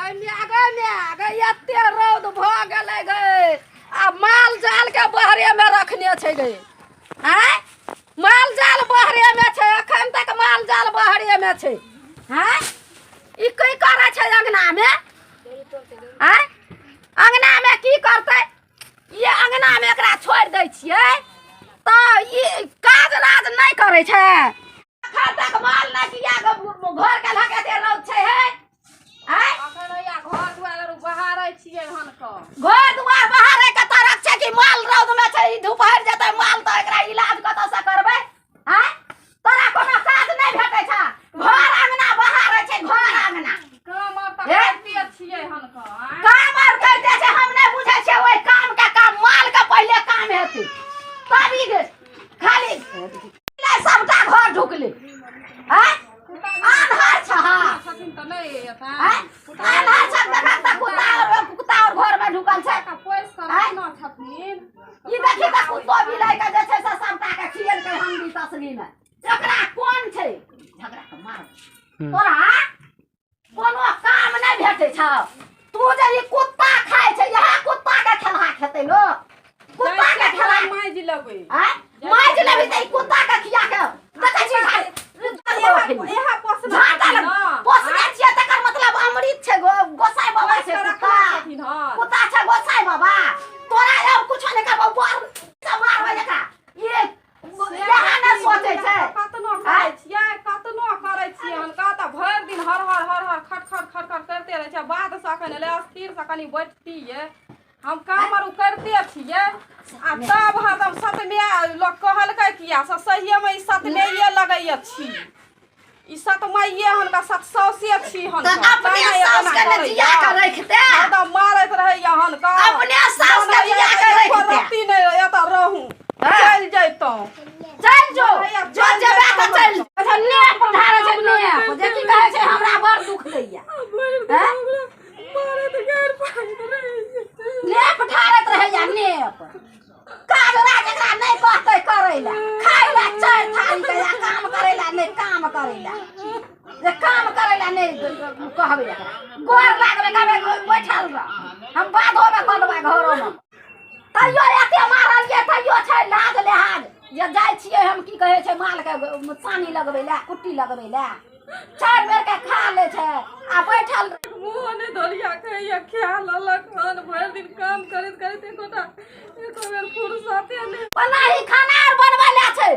गै माय, गै माय, गै एते रौद भऽ गेलै गै, आ माल जाल के बहरे में रखने छै गै। आँय, माल जाल बहरे में छै, अखन तक माल जाल बहरे में छै। आँय, ई की करै छै अंगना में? आँय, अंगना में की करतै? ये अंगना में एकरा छोड़ि दै छियै तऽ ई काज राज नहि करै छै। अखन तक माल नहि किया घर के लगे एते रौद छै हे? आँय? अखन हैया घर दुआर आर बहारै छियै हन कऽ। घर दुआर बहारै के तरक छै कि माल रौद में छै, ई धुपहरि जेतै माल तऽ एकरा इलाज कतऽ से करबै? आँय, तोरा कोनो काज नहि भेटै छ? घर अंगना बहारै छै, घर अंगना। काम आर तऽ हे? करिते छियै हन कऽ। आँय? काम आर करिते छै, हम नहि बुझै छियै ओहि काम के काम। माल के पहिले काम हेतै तब ई खाली सबटा घर ढुकले। आँय, आन्हर छ? हाँ, छथिन तऽ नहि एता। आँय, आन्हर छ? देखा तऽ कुत्ता और कुत्ता और घर में ढुकल छै। पोसि कऽ आँय? रखने छथिन। ई देखी तऽ कुत्तो बिलाइ के जे छै से सबटा के खिएलकै हम तसली में। एकरा कोन छै झगड़ा के मार? तोरा कोनो काम नहि भेटै छौ? तू जे ई कुत्ता खाइ छै, इएह कुत्ता के खेलहा खेतै लोक? कुत्ता के खेलहा माजि लेबै। आँय, माजि लेबही तऽ ई कुत्ता के खिया के देखै छी इएह पोसने झाटल छथिन ने। पोसने छियै तकर मतलब अमृत छै। गोसाई बाबा पोसि छै कऽ कुत्ता। रखने छथिन हन। कुत्ता छै गोसाई बाबा। तोरा अब कुछो नहि करबौ, बर से मारबै एकरा। ये इएह ने सोचै छै। कतनो करै छियै, कतनो करै छियै हनका तऽ भरि दिन हर हर हर हर खट खट खट खट करिते रहै छै। बात से अखन एलै, स्थिर से कनि बैठतियै। हम काम आर करिते छियै आ तब हरदम सतमे लोक कहलकै किया से सहिएमे ई सतमेये लगैया छी, ई सतमैये हनका सतसौसे छी हनका। तऽ अपने तैं साउस एना के ने करैया। जिया के रखते। हरदम मारैत रहैया हनका। अपने साउस के जिया के एको रखते। रत्ती नहि एतऽ रहू। हाँ। चलि जैतहुँ। चलि जो। भैया, जो चलि जेबे तऽ जेतहुँ। चलि। अच्छा, नेप धारै छै नेप, जे की कहै छै, हमरा बड़ दुख दैया। हैं? नेप ढारैत रहैया नेप। काज राज एकरा नहि कहतै करै लए, खाय लए चारि थारी के आ काम करै लए नहि, काम करै लए जे काम करै लए नहि कहबै एकरा। गोर लागबै, कहबै बैठल रह, हम बाधोमे कऽ देबै घरोमे। तैयो एते मारलियै तैयो छै लाज लेहाज जे जाइ छियै हम की कहै छै मालके सानी लगबै लए, कुट्टी लगबै लए। चारि बेर के खा लै छै आ बैठल। मुँह नहि धोलिया कहैया, खा लेलक हन। भरि दिन काम करैत करैत एकोटा एको बेर फुर्सते नहि। ओनाही खाना आर बनबै लए छै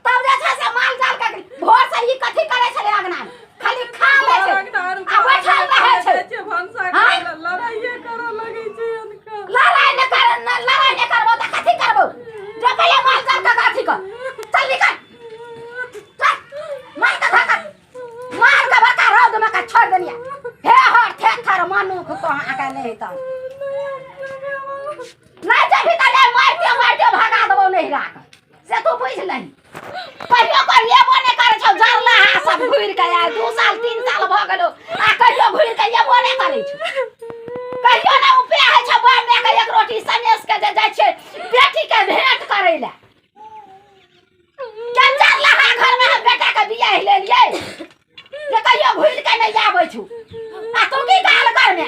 तब जे छै से माल जाल के भोर से ई कथी करै छलै अंगना मे? खाली खा लै छै अंगना आ बैठल रहै छै। छै भनसा आँय? करै लए, लड़ाइए करऽ लगै छै हुनका। लड़ाइ नहि कर, लड़ाइ नहि करबो तऽ कथी करबो? जो पहिले माल जाल के अथी कर, चल निकल, चल। मार के धक्का मार के बड़का रौद में के छोड़ देलियै। हे हर थे थर मनुख को आके नहीं हेतौ। नहीं जेबही तऽ ले मारिते मारिते भगा देबौ नहीं राख से तू बुझि लही। कहियो कहियो एबो नहि करै छौ। जरला हा सब घुरि के आय, 2 साल 3 साल भऽ गेलौ आ कहियो घुरि के एबो नहि करै छौ। कहियो नहि उपे होइ छौ बाप माय के एक रोटी सनेस के जे जाइ छै बेटी के भेंट करै लए। कंजर लहा घर में हम बेटा के बियाह लेलियै जे कहियो घुरि के नहि आबै छौ आ तू की गाल करमे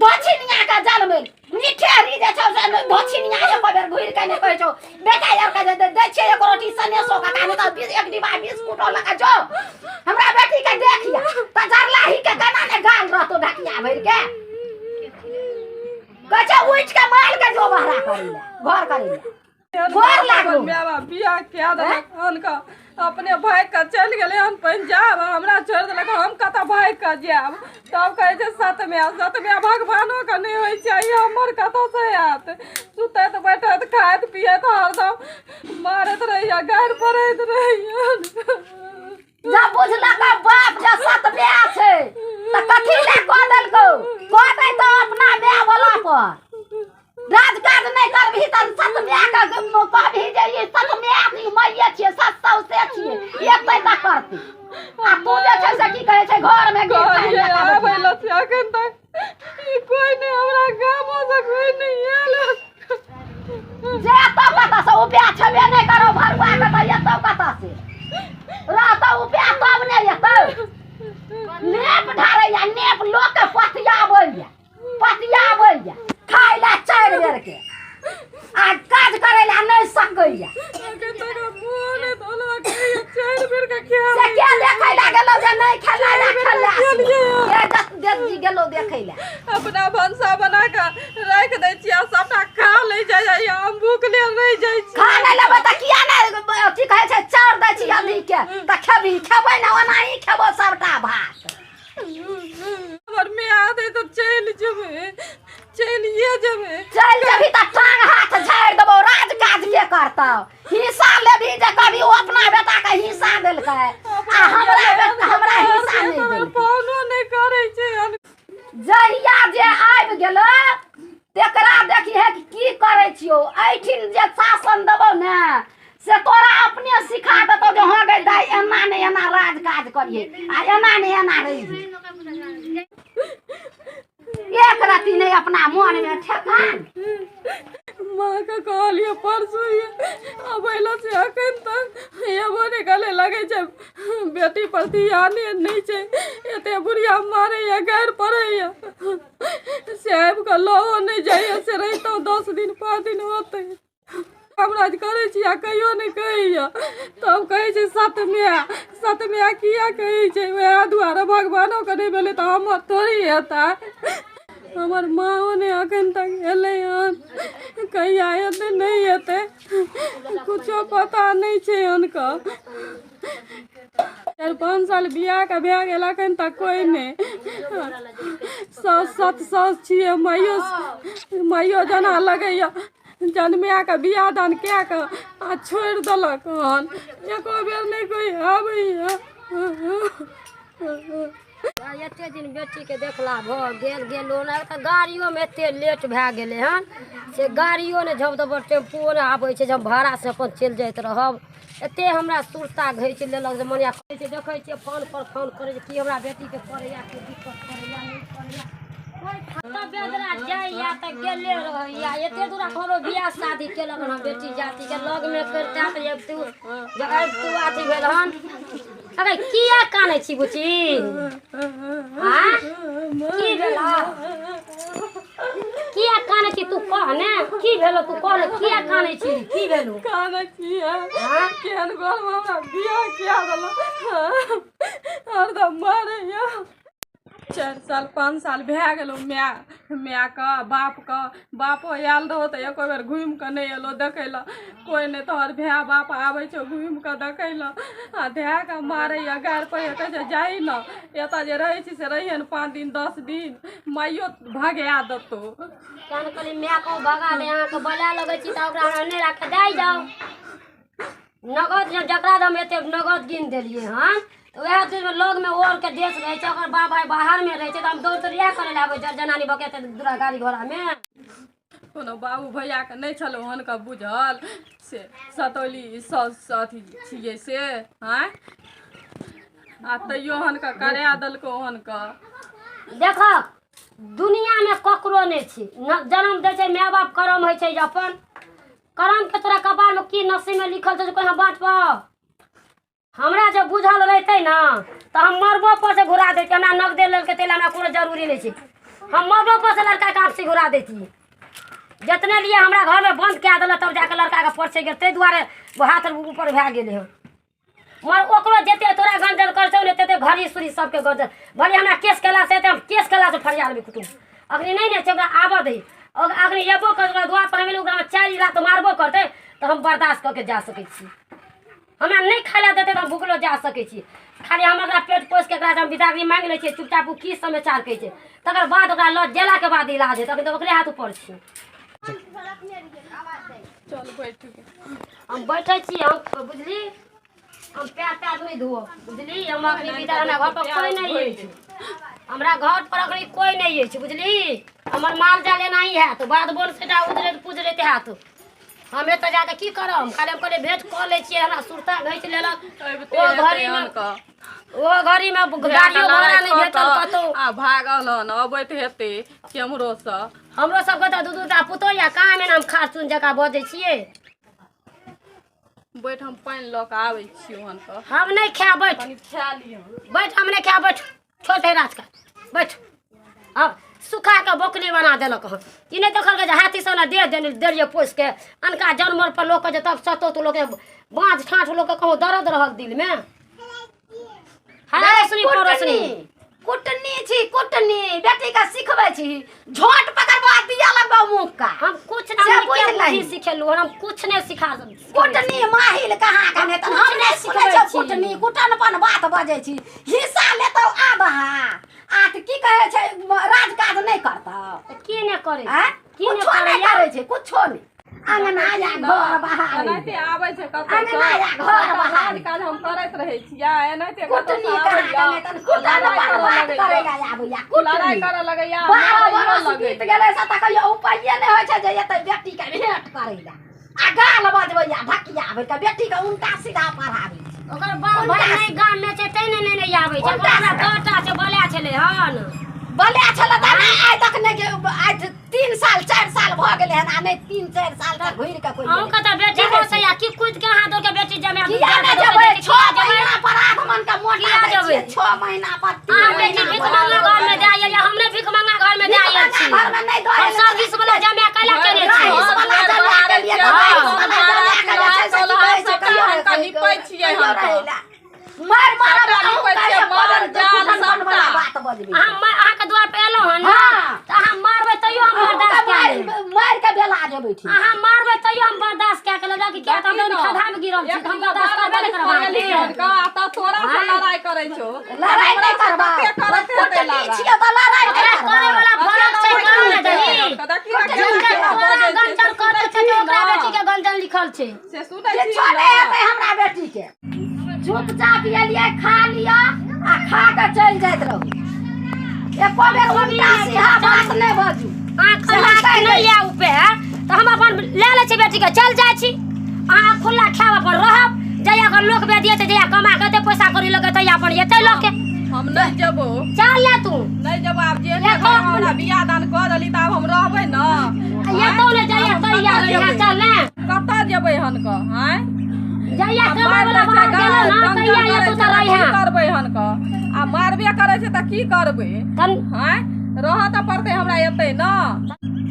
दक्षिणिया के जलमेल निठेरी जे छौ से दक्षिणिया एक बेर घुरि के नहि कहै छौ बेटा यार के जे दै छियै एक रोटी सनेसो के काने तऽ एक डिब्बा बिस्कुटो लऽ के जो हमरा बेटी के देखिया तऽ जरलाही के केना ने गाल रहतौ ढकिया भरि के। कहै छै उठि के माल के जो बहरा करै लए घर करै लए गोर लागू। माय बाप बियाह कए देलक हनका, अपने भागि कऽ चलि गेलै हन पंजाब, हमरा छोड़ि देलक। हम कतऽ भागि कऽ जायब? तब कहै छै सतम्या सतम्या भगवानोके नहि होइ छै, ई हमर कतऽसँ आयत? सुतैत बैठैत खाइत पियैत हरदम मारैत रहैया, गारि पड़ैत रहैया। जब बुझलक बाप जे सतम्या छै तऽ कथी लए कऽ देलकौ? कऽ दै तऽ अपना माय वाला पर राजकाज नहि करबही तऽ सतम्या के कहबही जे ई सतम्या ई मैये छियै, सत सौसे छियै, एतै तऽ करतै। आ तू जे छै से की कहै छै घर में गिर कहलियै आबै लए से अखन तक ई कोइ नहि, हमरा गामो से कोइ नहि आयल। जे एतौ कतऽ से उपया छेबे नहि करो भरुआ के तऽ एतौ कतऽ से रहतौ उपया तब ने एतौ। नेप ढारैया नेप लोक के। चारि बेर के आ काज करै लए नहि सकैया। अखन तक हम मुँह नहि धोलक, चारि बेर के खा से के देखै लए गेलौ जे नहि खेला लए खेला खेलियै। के देख जी गेलौ देखै लए? अपना भनसा बना कऽ राखि दै छियै आ सबटा खा लै जाइ जाइए, हम भूखले रहि जाइ छी। खा नहि लेबै तऽ किया नहि अथी कहै छै? चाउर दै छी अभी के तऽ खेबही? खेबै ने, ओनाही खेबो सबटा भात। हमर माय आतै तऽ चलि जेबै, चलिए जेबै। चलि जेबही तऽ टांग हाथ झाड़ि देबौ। राज काज के करतौ? हिस्सा लेबही जे कभी ओ अपना बेटा के हिस्सा देलकै आ हमरा बेटा हमरा हिस्सा नहि देलकै। फोनो नहि करै छै हन। जहिया जे आबि गेलै तेकरा देखिहे कि की करै छियौ। एहिठिन जे शासन देबौ ने से तोरा अपने सिखा देतौ जे हँ गै दाइ, एना नहि एना राज काज करिहे आ एना नहि एना रहिहे। एक रति नहि अपना मोनमे ठेकान। माँके कहलियै परसू अबै लए, से अखन तक एबो नहि करै। लगै छै बेटी पर ध्याने नहि छै। एते बुढ़िया मारैया, गारि पड़ैया, से आबि कऽ लओ नहि जाइया। से रहितहुँ 10 दिन 5 दिन होतै। हमरा जे करै छी आ कहियो नहि कहैया, तब कहै छै सत माय, सत माय किया कहै छै? वएह दुआरे भगवानोके नहि भेलै तऽ हमर थोड़ी हेतै? हमर माँओ नहि अखन तक एलै हन। कहिया एतै नहि एतै, कुछो पता नहि छै हुनकर। 4-5 साल बियाहके भए गेल, अखन तक कोइ नहि। साउस सत साउस छियै, माइयो माइयो जेना लगैया। जन्माए कऽ बियाह दान कए कऽ आ छोड़ि देलक हन, एको बेर नहि कोइ आबैया। एते दिन बेटीके देखला भऽ गेल, गेलो नहि तऽ गाड़ियोमे एते लेट भए गेलै हन से गाड़ियो नहि झप दबर, टेम्पुओ नहि आबै छै जे हम भाड़ासँ अपन चलि जाइत रहब। एते हमरा सुरता घीच लेलक जे मनिया कहै छै, देखै छियै फोन पर फोन करै छै कि हमरा बेटीके पड़ैया कि दिक्कत पड़ैया नहि पड़ैया। बेदरा जाइया तऽ गेले रहैया। एते दूरा हमरो बियाह शादी केलक हन, बेटी जातिके लगमे करिते तऽ अबितु जे अबितु। अथी भेल हन। अरे किया कानै छी बुची? आँ, की भेल? किया कानै छी? तू कह ने, की भेलो? तू कह ने, किया कानै छी? की भेलो? कानै छियै। केहन घरमे हमरा बियाह किया देलक? हरदम मारैया। 4 साल 5 साल भए गेलौ माय मायके बापके। बापो आयल रहो तऽ एको बेर घुमि कऽ नहि एलौ देखै लए। कोइ नहि तोहर भाय बाप आबै छौ घुमि कऽ देखै लए। आ धए कऽ मारैया, गारि पड़ैया, कहै छै जाही ने, एतऽ जे रहै छी से रहिहे ने 5 दिन 10 दिन, माइयो भगा देतौ। तेँ ने कहली मायके भगा दे। अहाँके बोला लगै छी तऽ ओकरा हमरा नहि राखऽ जाइ जाउ। नगद जे जकरा हम एते नगद गिन देलियै हन तऽ उएह चीजमे लगमे ओरके देश रहै छै, ओकर बाप भाय बाहरमे रहै छै, तऽ हम दौड़ दौड़ इएह करै लए आबै जनानी बकेते दूरा गाड़ी घोड़ामे। कोनो बाबू भैयाके नहि छलौ हुनका बुझल से सतौली साउस अथी छियै से। आँय, आ तैयो हुनका करा देलकौ हुनका। देखक, दुनियामे ककरो नहि छै। जन्म दै छै माय बाप, करम होइ छै जे अपन करमके तोरा कपारमे की नसीबमे लिखल छै जे कोइ हम बाँटबह। हमरा जे बुझल रहितै ने तऽ हम मरबो पर से घुरा दैतियै। हमरा नगदे लेलकै ताहि लए हमरा कोनो जरूरी नहि छै। हम मरबो पर से लड़काके आपसी घुरा दैतियै। जितने लिए हमरा घरमे बन्द कए देलक, तब जाके लड़काके परसै गेल। ताहि दुआरे हाथ ऊपर भए गेलै हन। मगर ओकरो जते तोरा गंजन करै छौ ने, तते घड़ी सुरी सबके गंजन। भले हमरा केस केलासँ हेतै, हम केस केलासँ फरिया लेबै कुटुम्ब। अखनी नहि ने छै, ओकरा आबऽ दही। अखनी एबो करतै, ओकरा दुआर पर हम ओकरा 4 लात मारबो करतै तऽ हम बर्दाश्त कऽ के जा सकै छी। हमरा नहि खाय लए देतै तऽ हम भुखलो जा सकै छी। खाली हम एकरा पेट पोसि कऽ एकरा हम बिदागरी माँगि लै छियै चुपचाप। ओ की समाचार कहै छै तकर बाद ओकरा लऽ गेलाके बाद इलाज हेतै। अखन तऽ ओकरे हाथ ऊपर छै। चल बैठ गेल। हम बैठै छी। हम बुझली, हम पैर तैर नहि धोअब, बुझली? हम अखनी विदा। हमरा घर पर कोइ नहि अछि। हमरा घर पर अखनी कोइ नहि अछि, बुझली? हमर माल जाल एनाही हैत, बाध बन सेटा उजरैत पुजरैत हैत। हम एतऽ जाके की करब? खाली हम कहलियै भेंट कऽ लै छियै। हमरा सुरता घीच लेलक। अबिते ओ हेतै घड़ीमे हुनका। ओ घड़ीमे गाड़ियो घोड़ा नहि भेटल कतहु। आ भागल हन, अबैत हेतै केम्हरोसँ। हमरो सबके तऽ दू दूटा पुतोह यऽ, कहाँ एना हम खास चुन जकाँ बजै छियै? बैठ, हम पानि लऽ कऽ आबै छियौ हुनका। हम नहि खायब, बैठ। कनि खा लिअ। बैठ, हम नहि खायब, बैठ। छोड़ दे राज का, बैठ। अब सुखा के बोकली बना देलक हन। ई नहि देखलकै जे हाथी सब ने देह देलियै पोसि के अनका जानवर पर लोकके जे तब सतो तो लोकके बाँझ ठाँठ लोकके कहूँ दर्द रहल दिलमे। हरासनी पड़ोसनी कुटनी छी कुटनी बेटी के सिखबै छी झोंट पकड़बो आ दिया लगबो मुँह का। हम कुछ से ना बुझि बुझि लही। सिखेलु हम कुछ नहीं सिखा कुटनी माहिल कहाँ के नहि तऽ हम कुछ नहि नहि सुनै छियौ सिखबै छी। कुटनी कुटनपन बात बजै छी हिस्सा लेतौ आधा आ तऽ की कहै छै राजकाज नहि करतौ। की नहि करै आँय? की नहि कुछो नहि करैया? करै छै कुछो नहि अंगना या घर बाहर एनाहिते आबै छै कतौ अंगना या घर बाहर काज हम करैत रहै छियै एनाहिते कतौ कुटनी कहाँ के नहि तऽ कुटनपन बात करै लए आबैया लड़ाई कुटनी करऽ लगैया 12 मारैयो बरस लगैया। बीत गेलै से तऽ कहियो उपाये नहि होइ छै जे एतै बेटीके भेंट करै लए आ गाल बजबैया ढकिया भरिके बेटीके उल्टा सीधा पढ़ाबै छै। ओकर बाप भाई नहीं गाम में छै तै ने नहि आबै छै। उल्टा ओकरा बेटा छै बोले छलै हन बोले छलै तऽ नहि आइ तक नहि आइ 3 साल 4 साल भऽ गेलै हन आ नहि 3-4 साल तक घुरि कऽ कोइ अहूँके तऽ बेटी बसैया की कुदि के अहाँ दौड़ के बेटी जमा किया नहि जेबै 6 महीना पर आधमन के मोटा किया दै छियै जेबै? 6 महीना पर 3 अहाँ बेटी महीना भीख पर। मंगा घर में जाय या हम नहि भीख मंगा घर में जाय छी। घर में नहि दऽ हम सर्विस वाला जमा कैला केने छी। रईस वाला जमा के लिए तऽ रईस वाला जमा के जे छै से की कहै छै कहियो सबटा निपै छियै कहियो हम रहै लए। मारि मारब सबटा अहूँ निपै छियै, कहियो माल बदल जाल कुटनपन वाला सबटा। बात बजबै। अहाँ अहाँके द्वार पर एलहुँ हन ने हाँ। तऽ अहाँ मारबै तैयो हम बर्दाश्त कए लेब। मारि के बेला जेबै ठीक। अहाँ मारबै तैयो हम बर्दाश्त कए के लेब कि किया तऽ हम खधा में गिरल छी तऽ हम बर्दाश्त करबे नहि करब अहाँके। तऽ तोरा से लड़ाई करै छौ। लड़ाई नहि करबै। करैत हेतै कुटनी लड़ाई। छियै तऽ लड़ाई नहि ओकरा करबै। करे वाला फरक छै करू ने दही। जिनका तोरा गंजन करतै छै तऽ ओकरा बेटी के गंजन लिखल छै। से सुनै छी किछो नहि हेतै हमरा बेटी के। चुपचाप एलियै खा लिअ आ खा के चलि जाइत रहू। एको बेर उल्टा सीधा बात नहि बाजू। अहाँ खुल्ला नहि यऽ उपे तऽ हम अपन लए लै छी बेटी के चलि जाइ छी। अहाँ खुल्ला खायब अपन रहब जहिया अगर लोक बेद एतै जहिया कमा के एतै पैसा कौड़ी लऽ के तहिया अपन एतै लऽ के। हम नहि जेबो। चल ले तू। नहि जेबो आब जे हमरा बियाह दान कऽ देली तऽ आब हम रहबै ने। एतौ ने जहिया तहिया रहिया चल ने। कतऽ जेबै हन कऽ आँय? जहिया कमाइ वाला बाहर गेलौ ने तहिया एतौ तऽ रहिया। की करबै हन कऽ? आ मारबे करै छै तऽ की करबै? आँय रहऽ तऽ पड़तै हमरा एतै ने।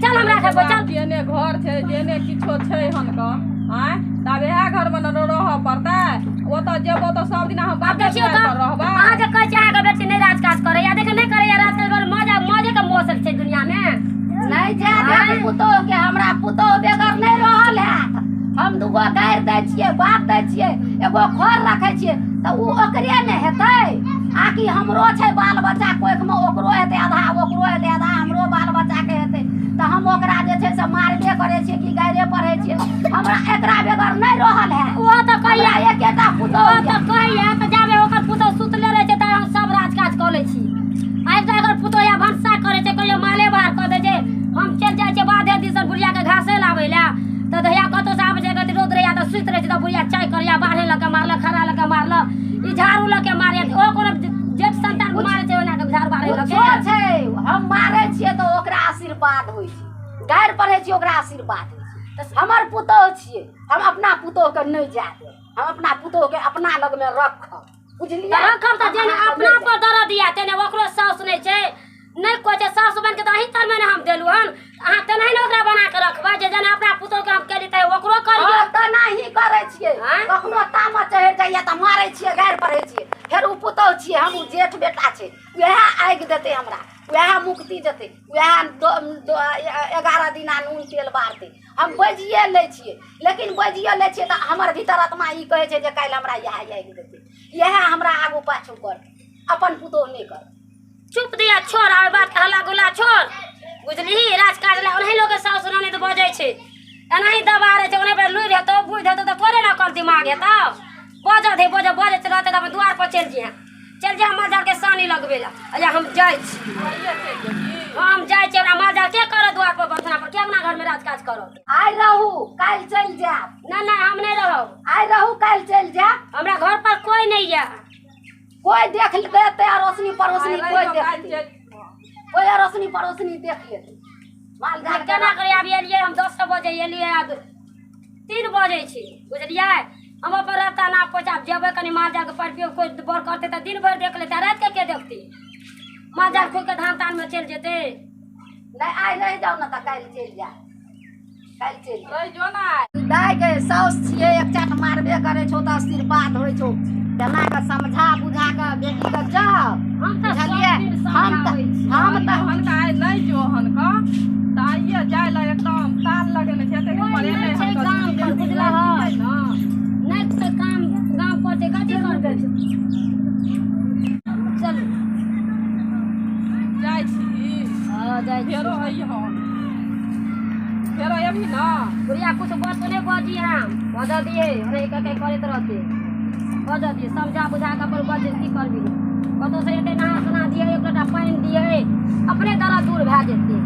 चल हमरा खेबै चल। जेने घर छै जेने किछो छै हन कऽ आँय तऽ आब इएह घरमे ने रहऽ पड़तै। ओतऽ जेबो तऽ सब दिना हम आब देखियौ तऽ रहबै। अहाँ जे कहै छी अहाँके बेटी नहि राजकाज करैया देखियौ नहि करैया राजकाज बड़ मजा मजे के मौसम छै दुनियामे। नहि जाय देब पुतोह के हमरा पुतोह बेगर नहि रहल हैत। हम दूगो गारि दै छियै बात दै छियै एगो खर रखै छियै तऽ ओ ओकरे ने हेतै आकि हमरो छै बाल बच्चा कोखिमे ओकरो हेतै आधा ओकरो हेतै आधा हमरो बाल बच्चाके हेतै तऽ हम ओकरा जे छै से मारबे करै छियै कि गारिए पढ़ै छियै। हमरा एकरा बेगर नहि रहल हैत। ओहो तऽ कहैया हमरा एकेटा पुतोह ओहो तऽ कहैया तऽ जाबे ओकर पुतोह सुतले रहै छै तऽ हम सब राजकाज कऽ लै छी। आइ तऽ अगर पुतोह या भनसा करै छै कहियो माले बाहर कऽ दै छै हम चलि जाइ छियै बाधे दिसन बुढ़ियाके घासे लाबै लए तऽ दहिया कतौसँ आबै छै कतौ रौद रहैया तऽ सुति रहै छै तऽ बुढ़िया चाय करैया बाढ़े लऽ के मारलक खड़ा लऽ के मारलक ई झाड़ू लऽ के मारैया ओ कोनो जेठ संतान मारै छै ओना के झाड़ू बाढ़े लऽ के। कुछो छै हम मारै छियै तऽ ओकरा आशीर्वाद होइ छै गारि पढ़ै छियै ओकरा आशीर्वाद होइ छै। हमर पुतोह छियै हम अपना पुतोहके नहि जाय देब। हम अपना पुतोहके अपना लगमे रखब बुझलियै। रखब तऽ जेना अपना पर दर्द यऽ तेना ओकरो साउस नहि छै नहि कोइ छै सासु बनि के तऽ अहीं तरमे ने हम देलहुँ हन अहाँ तेनाही ने ओकरा बना के रखबै जे जेना अपना पुतोहके हम केली तऽ ओकरो करियौ। तेनाही करै छियै कखनो तामा चढ़ि जाइया तऽ मारै छियै गारि पढ़ै छियै फेर ओ पुतोह छियै हम ओ जेठ बेटा छै वएह आगि देतै हमरा वएह मुक्ति देतै वएह 11 दिना नून तेल बारतै। हम बजिए लै छियै लेकिन बजिए लै छियै तऽ हमर भीतर आत्मा ई कहै छै जे काल्हि हमरा इएह आगि देतै इएह हमरा आगू पाछू करतै अपन पुतोह नहि करतै। चुप दिया छोड़ आ बात के हल्ला गुल्ला छोड़ बुझलिही राजकाज लए ओनाही लोकके सासु ननैद बजै छै एनाही दबा रहै छै ओनाही लुरि हेतौ बुझि हेतौ तऽ तोरे ने अकल दिमाग हेतौ बजऽ दे बजऽ बजैत रहतै तऽ अपन दुआर पर चलि जइहें चलि जइहें माल जालके सानी लगबै लए। अच्छा हम जाइ छी हम जाइ छी हमरा माल जाल के करत दुआर पर बथना पर के अंगना घरमे राजकाज करत। आइ रहू काल्हि चलि जायब। नहि नहि हम नहि रहब। आइ रहू काल्हि चलि जायब। हमरा घर पर कोइ नहि यऽ कोई देख लेतै अड़ोसनी पड़ोसनी कोई देखतै कोई अड़ोसनी पड़ोसनी देख लेतै। माल जाल केना करी आब एलियै हम 10 बजे एलियै आ 3 बजे छै बुझलियै। हम अपन रस्ता ना पहुँचाब जेबै कनि माल जालके पर कोइ बड़ करतै तऽ दिन भरि देख लेतै रातिके के देखतै माल जाल खोलि के धान तानमे चलि जेतै। नहि आइ रहि जाउ ने तऽ काल्हि चलि जायब, काल्हि चलि जायब। रहि जो ने आइ। दाय के साउस छियै, एक चाट मारबे करै छौ तऽ आशीर्वाद होइ छौ। तेना कऽ समझा बुझा कऽ बेटी के जाउ। हम तऽ सब बुझलियै? दिन हम तऽ समझाबै छी। हम तऽ हनका आइ नहि जो हनका तऽ आइये जाय लए एकदम ताल लगेने छै, एते कोइ पर नहि एलै छै हनका गाम पर, बुझलहक? ने। नहि तऽ काम गाम पर छै, कथी करबै? चलू। जाइ छी। हँ, जाइ छी। फेरो अइहन, फेरो एबही ने? बुढ़िया कुछ बात नहि बजी, हम बजऽ दियै, ओना एक एक करैत रहतै। बजऽ दियै, समझा बुझा कऽ अपन बजे। की करबी? कतहु से एतै, नहा सुना दियै, एक लोटा पानि दियै, अपने दर्द दूर भए जेतै।